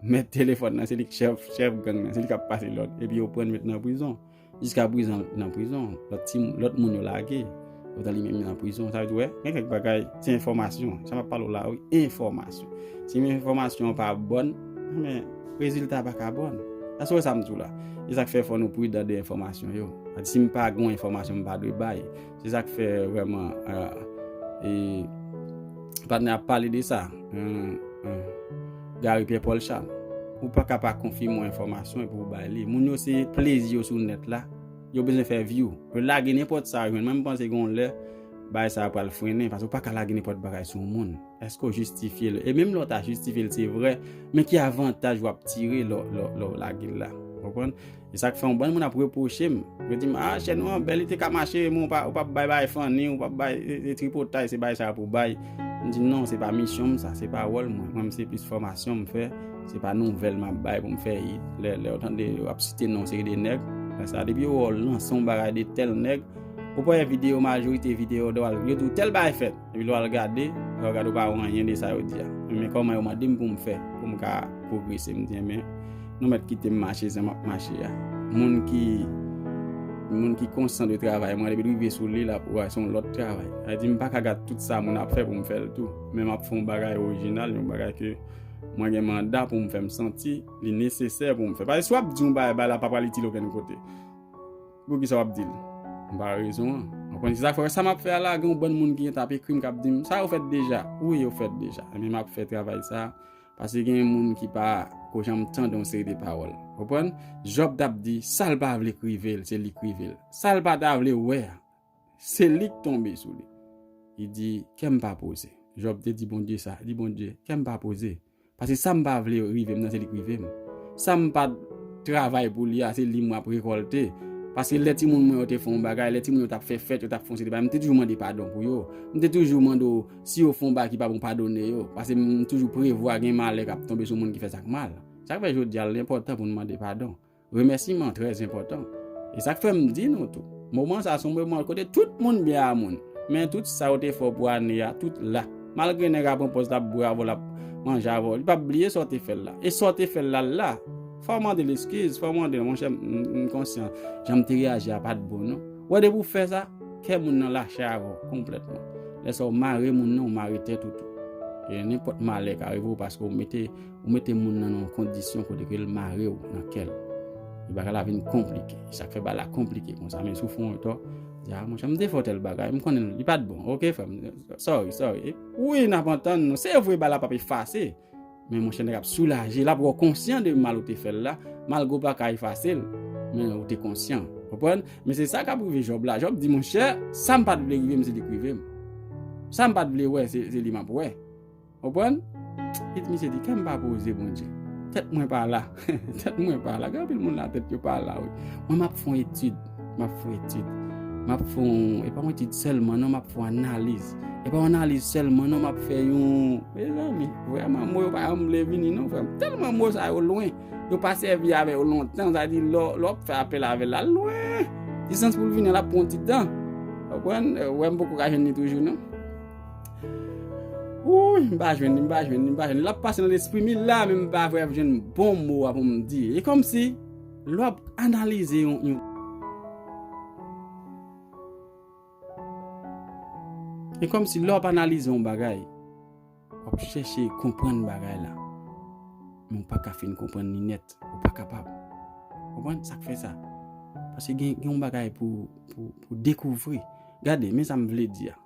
mèt telefòn nan, se li k chèf, chèf gang nan, se li k ap pase lòd, epi yo pran l met nan prizon. Jiska prezan, l nan prizon, lòt ti, lòt moun yo lage, poutan li menm li nan prizon. Sa vle di, wè, gen kèk bagay, se enfòmasyon. Sa m ap pale w la, wi, enfòmasyon. Si enfòmasyon an pa bòn, men, rezilta pa ka bòn. Èske w wè sa m di w la? E sa k fè fò nou pridan de enfòmasyon yo. Si m pa gen yon enfòmasyon, m pa dwe bay. Se sa k fè vrèman, eh, e, patnè ap pale de sa. Hum, hum. Gary Pierre Paul Charles. Ou pa ka pa konfime yon enfòmasyon epi ou bay li. Moun yo se plezi yo sou nèt la. Yo bezwen fè view. Yo lage nenpòt sa yo jwenn. Mwen, m panse gen yon lè, bagay sa a pral frennen. Paske ou pa ka lage nenpòt bagay sou moun. Èske w jistifye l? E menm lè w ta jistifye l, se vre, men ki avantaj w ap tire lè, lè, lè w lage l la? Ou konprann? E sa k fè yon bann moun ap repwoche m. Yo di m, "Ah, chèn ou an bèl, li te ka mache, men ou pa, ou p ap bay bagay funny, ou p ap bay, e, e tripotay, se bagay sa pou bay." M di, "Non, se pa misyon m sa, se pa wòl mwen. Mwen, m se plis fòmasyon m fè, se pa nouvèl m ap bay pou m fè hit." Lè, lè yo tande yo ap site non seri de nèg, lè sa, depi yo wè w lanse yon bagay de tèl nèg, ou pa wè videyo, majorite videyo, yo di w tèl bagay fèt. Epi lè w al gade, lè w al gade, ou pa wè anyen de sa yo di a. Men kòman yo mande m pou m fè, pou m ka pwogrese, m di, "Enben, nou mèt kite m mache jan m ap mache a." Moun ki, moun ki konsyan de travay mwen, depi l rive sou li, l ap wè se yon lòt travay. Sa vle di, m pa ka gade tout sa moun ap fè pou m fè l tou. Men m ap fè yon bagay orijinal, yon bagay ke mwen gen manda pou m fè, m santi li nesesè pou m fè. Paske si w ap di yon bagay, bagay la pa pral itil okenn kote. Poukisa w ap di l? M pa wè rezon an. Ou konprann? Se sa k fè, sa m ap fè a la, gen yon bann moun ki gentan ap ekri m, k ap di m, "Sa yo fèt deja." Wi, yo fèt deja. Men m ap fè travay sa a, paske gen moun ki pa ko janm tande yon seri de pawòl. Ou konprann? Jòb t ap di, sa l pa vle k rive l, se li k rive l. Sa l pa ta vle wè a, se li k tonbe sou li. Li di, "Kè m pa poze." Jòb te di Bondye sa. Li di, "Bondye, kè m pa poze." Paske sa m pa vle rive m nan, se li k rive m. Sa m pa t travay pou li a, se li m ap rekòlte. Paske lè timoun mwen yo te fè yon bagay, lè timoun yo t ap fè fèt, yo t ap fè yon seri de bagay, m te toujou mande padon pou yo. M te toujou mande w, si yo fè yon bagay ki pa bon, padone yo. Paske m toujou prevwa gen malè k ap tonbe sou moun ki fè sa k mal. Sa k fè jodi a, l enpòtan pou n mande padon. Remèsiman trè enpòtan. E sa k fè m di nou tou, moman sa a se yon moman kote tout moun byen a moun. Men tout sa yo te fè w pou ane a, tout la. Malgre nèg a pran pòz l ap bwè avè w, l ap manje avè w, li p ap bliye sa w te fè l la. E sa w te fè l la, l la. Fò w mande l eskiz, fò w mande l, monchè, m, m, m konsyan, jan m te reyaji a pa t bon non. Wè depi w fè sa, kè moun nan lache avè w konplètman. Lè sa w mare moun nan, w mare tèt ou tou. E nenpòt malè ka rive w paske w mete Ou mete moun nan nan yon kondisyon kote ke l mare w nan kè l. E bagay la vin konplike. E sa k fè bagay la konplike konsa. Men si w fè yon tò, di, "A, monchè, m te fè w tèl bagay, m konnen li pa t bon. Oke, frè m, sorry, sorry." E wi, n ap antann nou. Se vre, bagay la p ap efase. Men, monchè, nèg ap soulaje. L ap wè w konsyan de mal ou te fè l la, malgre w pa ka efase l. Men ou te konsyan. Konprann? Men se sa k ap rive Jòb la. Jòb di, "Monchè, sa m pa t vle rive m, se li k rive m. Sa m pa t vle wè, se, se li m ap wè." Konprann? Epi misye di, "Kè m pa poze, Bondye." Tèt mwen pa la. Tèt mwen pa la. Gen anpil moun la tèt yo pa la, wi. Mwen, m ap fè yon etid. M ap fè yon etid. M ap fè yon, e pa yon etid sèlman, non, m ap fè yon analiz. E pa yon analiz sèlman, non, m ap fè yon, mezanmi, vrèman, mo yo pa janm vle vini, non, frè m. Tèlman mo sa yo lwen. Yo pa sèvi avè yo lontan, sa di, lè w, lè w ap fè apèl avè l la, l lwen. Distans pou l vini an, l ap pran yon ti tan. Ou konprann? Wè, m poko ka jwenn li toujou, non. Wouy, m pa jwenn li, m pa jwenn li, m pa jwenn li. L ap pase nan lespri m, li la, men m pa vle jwenn bon mo a pou m di. E kòmsi, lè w ap analize yon, yon, e kòmsi lè w ap analize yon bagay, w ap chèche konprann bagay la. Men w pa ka fin konprann li nèt, ou pa kapab. Konprann sa k fè sa? Paske gen, gen yon bagay pou, pou, pou dekouvri. Gade, men sa m vle di a.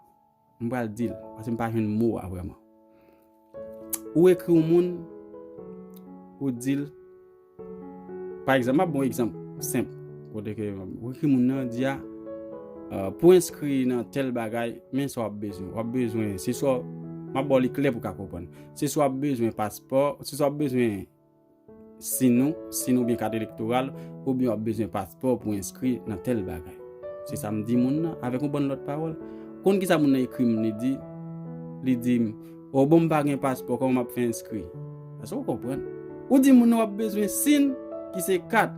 M pral di l, paske m pa jwenn mo a vrèman. Ou ekri yon moun, ou di l, pa egzanp, m ap ba w egzanp senp, kote ke ou ekri moun nan, di a, euh, pou enskri nan tèl bagay, men sa w ap bezwen. W ap bezwen, se swa, m ap ba w li klè pou w ka konprann. Se swa w ap bezwen paspò, se swa w ap bezwen sin ou, sin oubyen kat elektoral, oubyen w ap bezwen paspò pou enskri nan tèl bagay. Se sa m di moun nan, avèk yon bann lòt pawòl. Konn kisa moun nan ekri m, li di, li di m, o bon, m pa gen paspò, kòman m ap fè enskri? Èske w konprann? Ou di moun nan w ap bezwen sin, ki se kat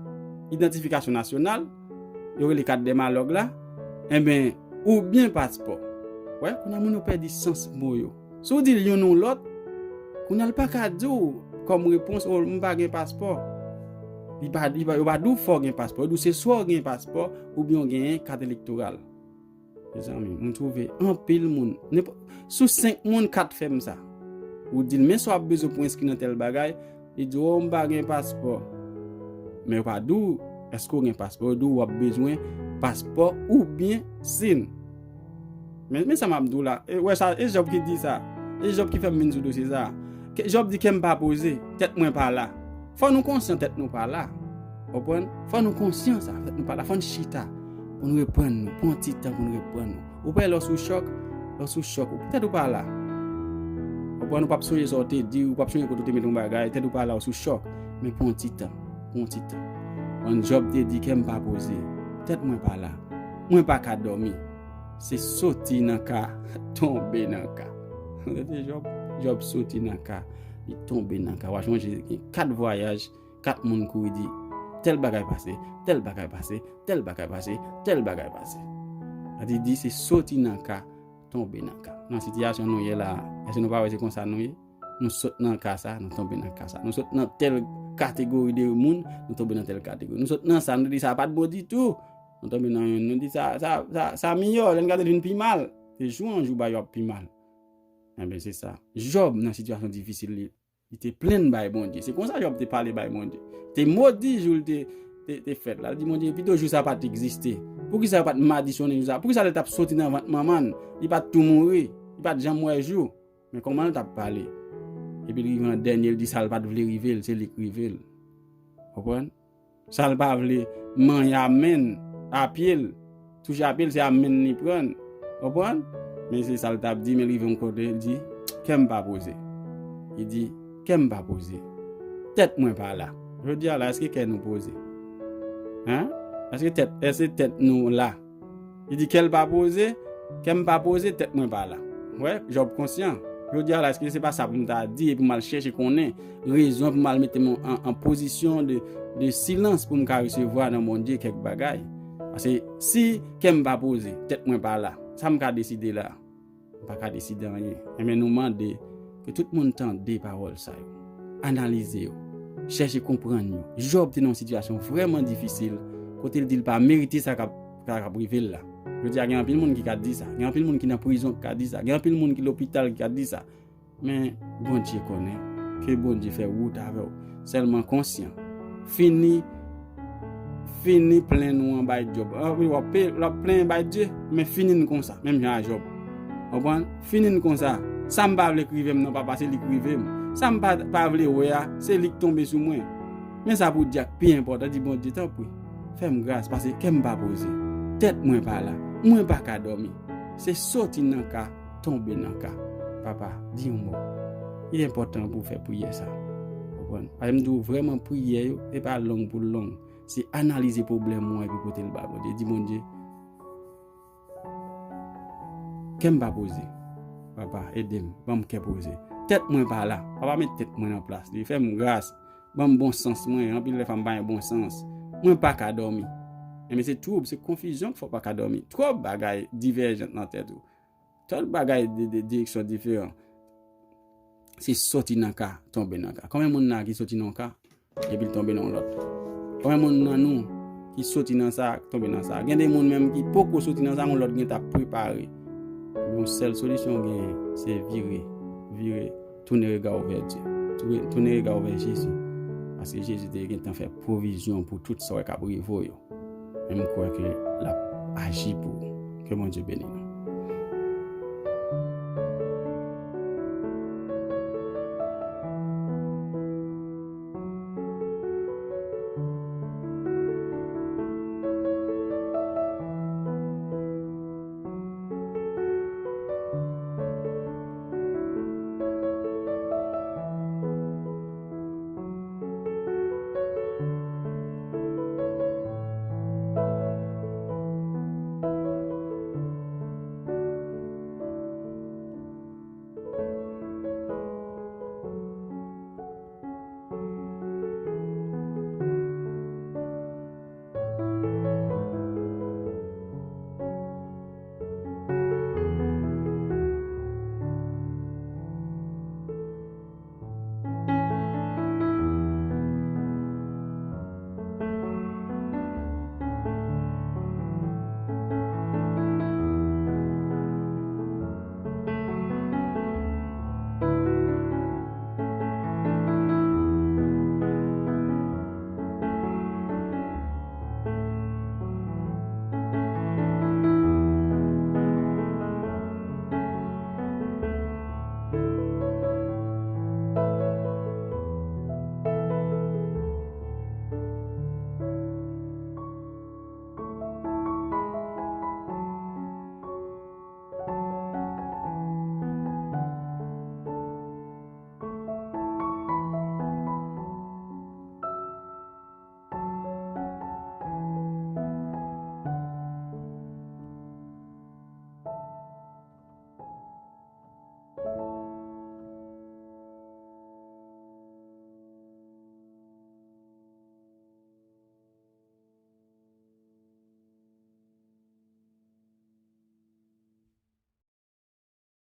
idantifikasyon nasyonal, yo rele kat dè malòg la, enben, oubyen paspò. Wè, kounye a moun yo pèdi sans mo yo. Si w di l youn ou lòt, kounye a l pa ka di w kòm repons, o, m pa gen paspò. Li pa, li pa, yo pa di w fò w gen paspò. Yo di w se swa w gen paspò oubyen w genyen kat elektoral. Mezanmi, m twouve anpil moun. Nenpò-, sou senk moun, kat fè m sa. Ou di l, men sa w ap bezwen pou enskri nan tèl bagay, li di w, o, m pa gen paspò. Men yo pa di w èske w gen paspò, yo di w w ap bezwen paspò oubyen sin. Men, men sa m ap di w la, e, wè sa, e Jòb ki di sa. E Jòb ki fè m vin sou dosye sa. Ke, Jòb di, kè m pa poze, tèt mwen pa la. Fò nou konsyan tèt nou pa la. Konprann? Fò nou konsyan sa, tèt nou pa la. Fò n chita pou n reprann nou, pran ti tan pou n reprann nou. Ou pa wè lè w sou chòk, lè w sou chòk, ou, tèt ou pa la. Konprann? Ou p ap sonje sa w te di, ou p ap sonje kote w te mete yon bagay, tèt ou pa la, ou sou chòk. Men pran ti tan, pran ti tan. Bon, Jòb te di, kè m pa poze, tèt mwen pa la, mwen pa ka dòmi. Se soti nan ka, tonbe nan ka. Tande Jòb, Jòb soti nan ka, li tonbe nan ka. W a sonje gen kat vwayaj, kat moun kouri di, tèl bagay pase, tèl bagay pase, tèl bagay pase, tèl bagay pase. Sa di, di se soti nan ka, tonbe nan ka. Nan sitiyasyon nou ye la, èske nou pa wè se konsa nou ye? Nou sot nan ka sa, nou tonbe nan ka sa. Nou sot nan tèl kategori de moun, nou tonbe nan tèl kategori. Nou sot nan sa, nou di sa pa t bon ditou. Nou tonbe nan youn, nou di sa, sa, sa, sa miyò, lè n gade l vin pi mal. Se jou an jou bagay yo ap pi mal. Enben, se sa. Jòb nan sitiyasyon difisil li, li te plenn bay Bondye. Se konsa Jòb te pale bay Bondye. Te modi jou l te, te, te fèt la. Li di Bondye, pito jou sa pa t egziste. Poukisa yo pa t madisonnen jou sa? Poukisa lè l t ap soti nan vant manman l, li pa t tou mouri? Li pa t janm wè jou. Men kòman l t ap pale? Epi l rive an dènye, l di sa l pa t vle rive l, se li k rive l. Konprann? Sa l pa vle, manyen a men l, a pye l, touche a pye l, se a men l li pran l. Konprann? Men se sa l t ap di, men l rive yon kote, l di, kè m pa poze. Li di, kè m pa poze. Tèt mwen pa la. Jodi a la, èske kè nou poze? Hen? Èske tèt, èske tèt nou la? Li di, kè l pa poze, kè m pa poze, tèt mwen pa la. Wè, Jòb konsyan. Jodi a la, èske se pa sa pou m ta di epi m al chèche konnen rezon pou m al mete m an, an pozisyon de, de silans pou m ka resevwa nan Bondye kèk bagay? Paske si kè m pa poze, tèt mwen pa la, sa m ka deside la? M pa ka deside anyen. Enben, nou mande ke tout moun tande pawòl sa yo, analize yo, chèche konprann yo. Jòb te nan yon sitiyasyon vrèman difisil, kote l di l pa merite sa k ap, sa k ap rive l la. Jodi a, gen anpil moun ki ka di sa. Gen anpil moun ki nan prizon ki ka di sa. Gen anpil moun ki lopital ki ka di sa. Men, Bondye konnen. Ke Bondye fè wout avè w. Sèlman konsyan. Fini, fini plenn ou an bay Jòb. Anpil w ap pe-, w ap plenyen bay Dye, men fini n konsa, menm jan a Jòb. Konprann? Fini n konsa. Sa m pa vle k rive m nan, Papa, se li k rive m. Sa m pa, pa vle wè a, se li k tonbe sou mwen. Men sa pou w di a k pi enpòtan, di Bondye, tanpri, fè m gras, paske kè m pa poze. Tèt mwen pa la. Mwen pa ka dòmi. Se soti nan ka, tonbe nan ka. Papa, di yon mo. Li enpòtan pou w fè priyè sa. Konprann? Paske m di w vrèman priyè yo, se pa long pou l long. Se analize pwoblèm ou an epi pote l ba Bondye. Di Bondye, kè m pa poze. Papa, ede m, ban m kè poze. Tèt mwen pa la. Papa, met tèt mwen nan plas li. Fè m gras. Ban m bon sans mwen. Anpil lè fwa m pa gen bon sans. Mwen pa ka dòmi. Enben se twoub, se konfizyon k fè w pa ka dòmi. Twòp bagay divèjan nan tèt ou. Twòp bagay de, de direksyon diferan. Se soti nan ka, tonbe nan ka. Konbyen moun la ki soti nan yon ka, epi l tonbe nan yon lòt? Konbyen moun nan nou ki soti nan sa, tonbe nan sa? Gen de moun menm ki poko soti nan sa, yon lòt gen t ap prepare. Yon sèl solisyon w genyen, se vire, vire, tounen rega w vè Dye. Tounen, tounen rega w vè Jezi. Paske Jezi te gen tan fè pwovizyon pou tout sa w wè k ap rive w yo. E m kwè ke l ap aji pou ou. Ke Bondye beni nou.